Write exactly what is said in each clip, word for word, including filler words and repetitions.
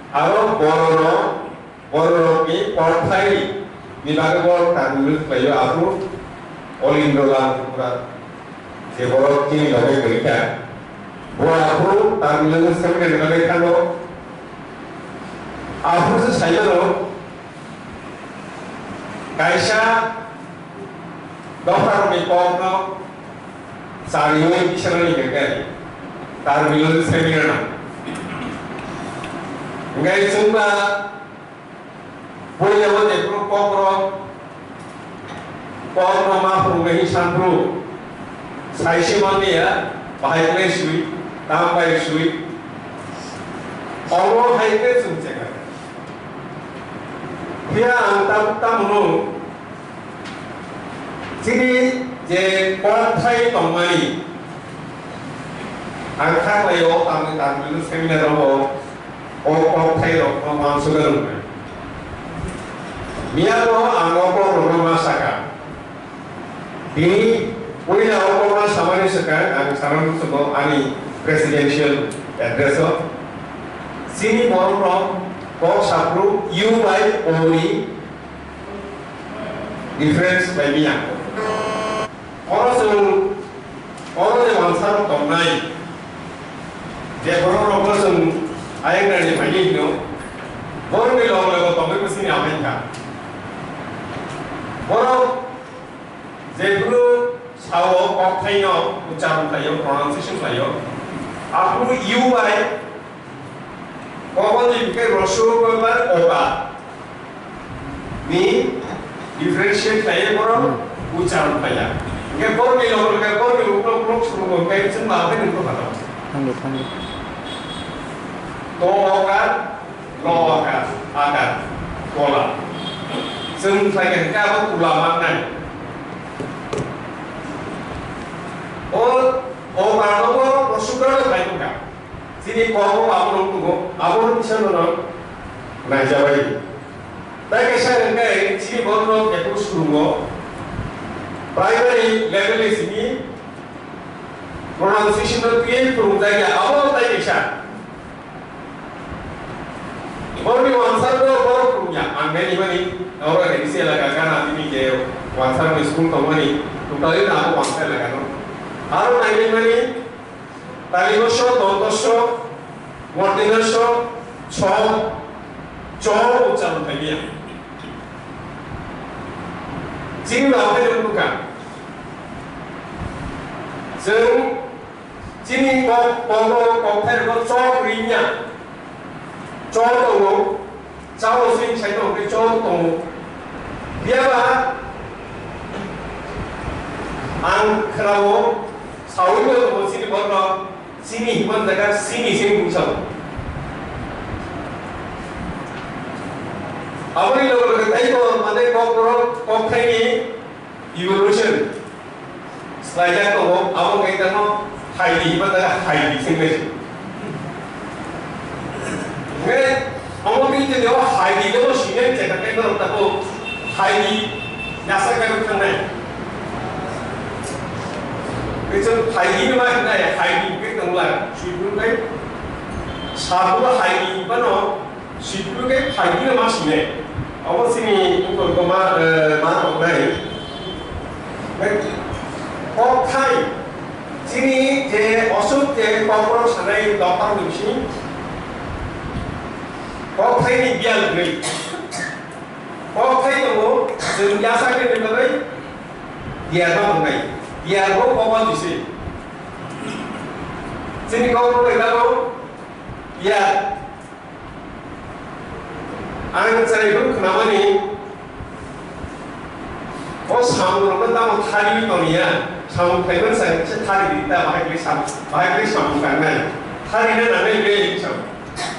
Aro bororok, bororokni kokthai ni bagwi bo Karbi Village khlaio aphuru Olindro Lal Tripura, je borok chini loge kwrwi kha. Bo aphuru Karbi Village seminar ni bagwi thango. Aphuru se saimano, kaisa dopharokni kokno chariwi bisanani hwnkhe Karbi Village seminar no. Hwnkhe chwngba puila o jephuru kokrok kokno ma phunugwi sanphuru saisi manliya, bahai khe sui, tam bai sui. Omo hai khe chwng chekha. Phiya ang tam, tam hwnwi chini je kokthai tongmani, ang thanglai o tamni tamni seminar o, o kokthai rok no mansuka rwkha. Miyabo ang o kokrok no ma saka. Bini puila o kokno samani swkang ang saron muchungo ani presidential address o. Chini borok rok kok saphuru U bai O ni difference bai miya. Oro chwng, oro je wansarok tongnai, je borok rokno chwng ayang nani phaini hino, borokni loge loge tongwi bwswkni aphai kha. Borok Jephuru sao kokthaino ucharun khlaio, pronunciation khlaio, aphuru U bai kokni bikhe rosu bai oba ni differentiate khlaiwi borok ucharun khlaiya. Hingkhe borokni loge loge borokni uklok uklok surugo hingkhe chwng ma bai nukho phatao. Thangdi, thangdi. To okar, lo okar, akar, kola. Chwng khlai kha hingkhe abo kula mannai. O, o barnobo prosukra khlai tongkha. Chini kokbo abo nung tongo, abo kisa no naijabai. Tai kaisa hwnkhe chini borok eko surungo primary level ni simi pronunciation no twiwi phwrwngjakya, abo tai kaisa. Borokni wansargo borok phwrwngya, ang nai himani oro N C elaka gana tini je wansarni school tongmani, totally no abo wansa elaka no. Aro nai himani, talibosyo, dontosyo, mordinasyo, so, cho, ucharun khaimaya. Chini rok khe nukha. Chwng Chini kok, kokno kokthai rokno chok ringya. Chok tongo. Chao sing sai tong khe chok tongo. Phiya ba ang khnao saui bo tongo chini borok chini himman jaga sini sing bung sao. Aboni logo logo taibo mane kokborok kokthaini evolution. Slaijak tongo, abo khe tamo haidi, ba daga haidi sengmesi. Nge, amo bini tini o haidi debo sinen cheka khe norok tabo haidi yasa khe thangnai. Khe chwng haidi ma hinai, haidi khe tongla, sibru khe sabru haidi bano, Sibru khe phaidi no ma sine. Obo chini bukhuk ma, eh, ma tongnai. Kokthai. Chini je osuk je kokborok sanai dophar ni bising. Kokthai ni biyal bwrwi. Kokthai tongo, chwng yasa khe ni bagwi biyal ma tongnai. Biyal bo kokma bisi. Chini kokborok bai dago biyal. Ang chwrai phano khnamani, o samung rokno tamo thariwi tongya, samung khlaiman sa kisa thari di ta, bahai khe sam-, bahai khe samung kangnai. Thari na nangnai le sam.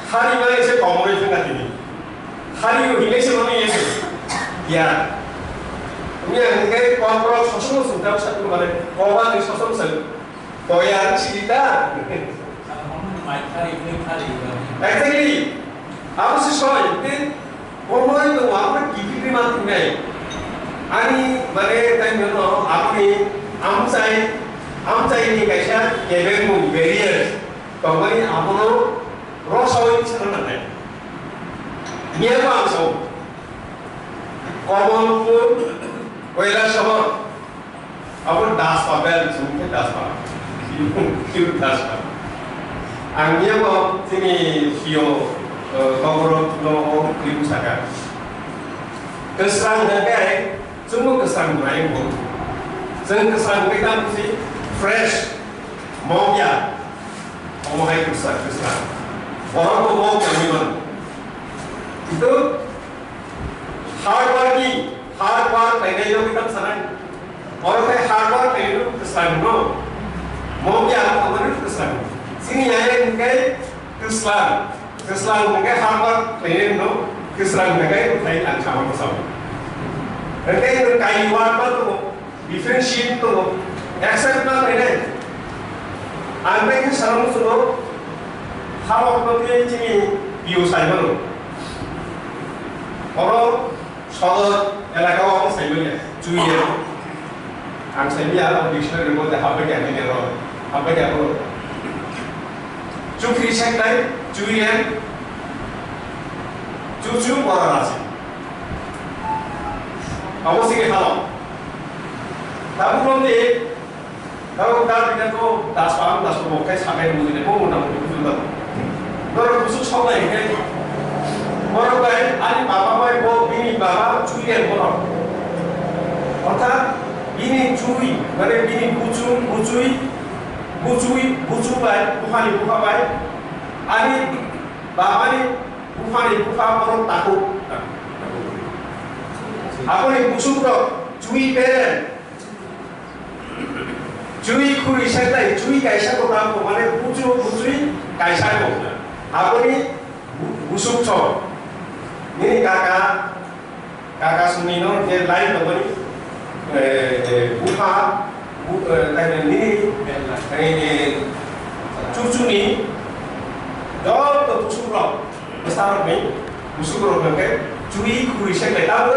Thari ma ise komoroi thangna tini. Thari yo hinai se mani ise. Ya. Ni ang ke kokborok sosom sung ta sa tu mane, koba ni sosom sung. Toya ang sidi ta. Exactly. Abo se soi, te komoi no wa ma gibri ma tinai. Ani mane tai no aboni amsai Amchaini kaisa kebengmung, barrier tongmani, abono rosawi sana nangnai. Miyabo ang sao, Kamalpur, Kailasahar, abo Daspa bel, sungkhe Daspa. Pure Daspa. Ang miyabo chini C E O, eh, Gaurav no o klibu saka. Kwsrang hwnkhe, chwngno kwsrang hwnwi bo. Chwng kwsrang hwnkhe tamo si fresh, mokya, omo hai kwsrang, kwsrang. Borok bo mokya wngwi mano. Kintu hard working, hard work khlainai yogwi tamo sanai. Oro khe hard work khlainai kwsrang no. Mokya, omo kwsrang. Chini yaya hwnkhe Kwslang, kwslang hwnkhe hard work khlainai no, kwslang hwnkhe bwthai ang sama bwsao. Hwnkhe nwng kainwi work ma tongo, differentiate tongo, accept ma khlainai. Ang bai khe sana muchungo, ha rok no tei chini P O sai mano. Oro Sodor elaka o ang saimanya, chuya. Ang saimanya, abo dictionary mode habbai kha, habbai kha, habbai kha, abo. Chukri seknai, chuya. Chuchu borok rasi. Abo sigi halo. Tabuk romni Tabuk da bina to das paham das to kai sakai mujine bo muna mujine bujul da. Norok busuk sok lai kai. Borok bai ani baba bai bo bini baba chui ang borok. Orthat bini chui, mane bini buchu, buchui, buchui, buchu bai, buhani buha bai. Ani babani buhani buha borok taku. Aboni busuk rok chui beren. Chui khuri seklai, chui kaisa ko tamo, mane buchu, buchui kaisa ko. Aboni bu-, busuk so. Nini kaka, kaka suni no je line no bani, eh, eh, bupha, bu-, eh, tani nini, eh, eh, chuchuni, dol to busuk rok, besar rok ni, busuk rok ke, chui khuri seklai, tamo,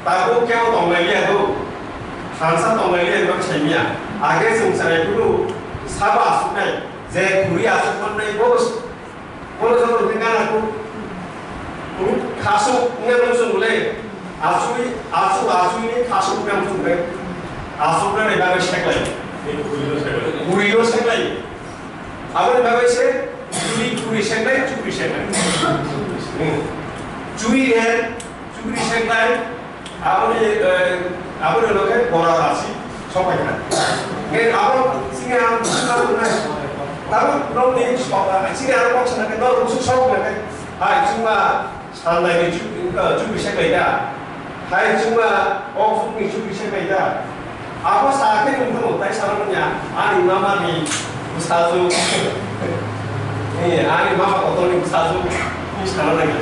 Tabuk kebo tonglai liya do, thansa tonglai liya do saimya. Age chwng chwrai kunu sabo asuknai, je khuri asuk mannai bo, bo joto hwnkhe gana kuk, kuk khasuk wngya mung chwng le, asui, asu, asui ni khasuk wngya mung chwng le, asuknani bagwi seklai. Khuri no seklai. Aboni bagwi se churi, churi sengnai, churi sengnai. Hmm. Churi ren, churi sengnai, aboni, eh, aboni loge bora rasi sopai kha. Ke abo sini ang busu kalu nai. Tabu nong ni so, sini ang kok sana ke nong busu sok na ke. Hai, cuma Sandai ni chu, uh, chu bisa bai da. Hai chuma, o chu ni chu bisa bai da. Abo sa khe nung tho, tai sa nung ya. Ani mama ni bwsajwk. Eh, ani mama kotor ni bwsajwk. Ni sa nung ya.